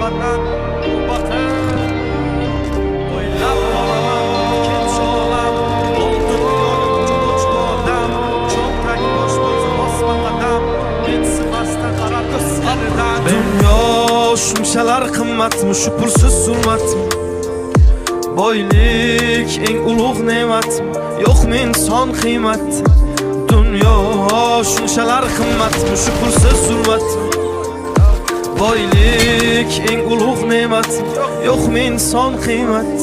Tavbadan tavba qil. O'ylab qolaman o'tkinchi olam. Mol dunyoga buncha o'ch bu odam. Cho'ntak bo'sh bo'lsa, bosma qadam. Mensimasdan qarar ko'z qiridan. Dunyo shunchalar qimmatmi, shu pulsiz zulmatmi? Boylik eng ulug' ne'matmi, yo'qmi inson qiymat? Dunyo shunchalar qimmatmi, shu pulsiz zulmatmi? Boylik eng ulug' ne'mat, yo'qmi inson qiymat?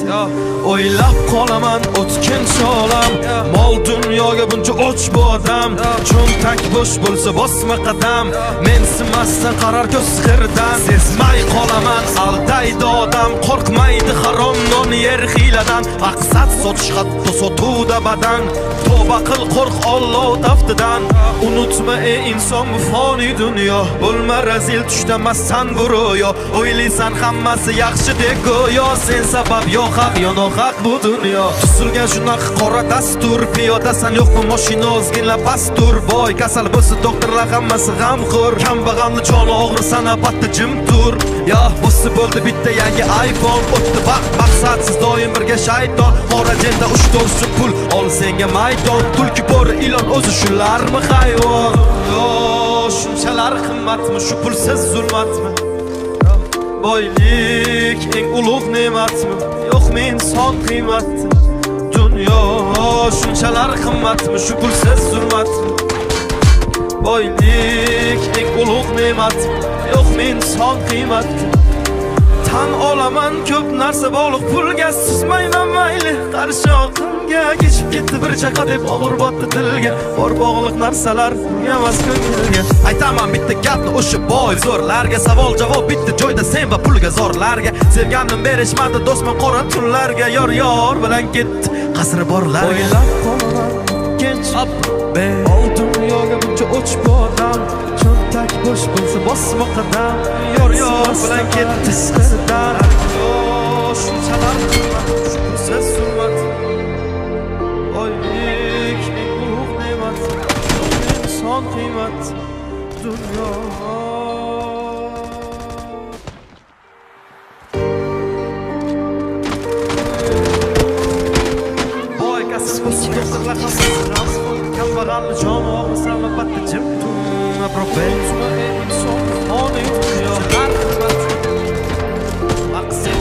O'ylab qolaman o'tkinchi olam. Mol dunyoga buncha o'ch bu odam. Cho'ntak bo'sh bo'lsa, bosma qadam. Mensimasdan qarar ko'z xirdan. Sezmay qolaman, aldaydi odam. Qo'rqmaydi harom non yer hiyladan. Maqsad sotish, hatto sotuvda badan. Tavba qil, qo'rq Alloh taftidan. Unutma, ey inson, bu foniy dunyo. Bo'lma razil, tushdamassan bu ro'yo. O'ylaysan hammasi yaxshi deb go'yo. Sen sabab yo haq, yo nohaq bu dunyo. Tuzilgan shunaqa qora dastur. Piyodasan, yo'qmi mashina, ozgina pastur. Boy kasal bo'lsa, doktorlar hammasi g'amxo'r. Kambag'alni joni og'risa, navbatda jim tur. Yo bo'lsa bo'ldi bitta yangi iPhone. O'tdi vaqt maqsadsiz, doim birga shayton. Xorajenda uch to'rtchi pul ol senga maydon. Tulki, bo'ri, ilon, o'zi shularmi hayvon? Yo shunchalar qimmatmi, shu pulsiz zulmatmi? Boylik eng ulug' ne'matmi, yo'qmi inson qiymat? Dunyo shunchalar qimmatmi, shu pulsiz zulmatmi? Boylik eng ulug' ne'matmi, yo'qmi inson qiymat? Tan olaman, ko'p narsa bog'liq pulga. Suzmayman mayli qarshi oqimga. Kechib ketdi bir chaqa deb og'ir botdi tilga. Bor bog'liq narsalar emas ko'ngilga. Aytaman bitta gapni o'sha boy zo'rlarga. Savol javob bitta joyda, sen va pulga zorlarga. Sevgandim berishmadi do'stman qora tunlarga. Yor yor bilan ketdi qasri borlarga. O'ylab qolaman kech. Mol dunyoga buncha o'ch bu odam. Cho'ntak bo'sh bo'lsa, bosma qadam. Yor yor bilan ketdi qasridan. Shunchalar qimmat, shu pulsiz zulmat. Boylik eng ulug' ne'mat, inson qiymat. Dunyo. Boy kasal bo'lsa, doktorlar hammasi g'amxo'r. Kambag'alni joni og'risa, albatta jim tur.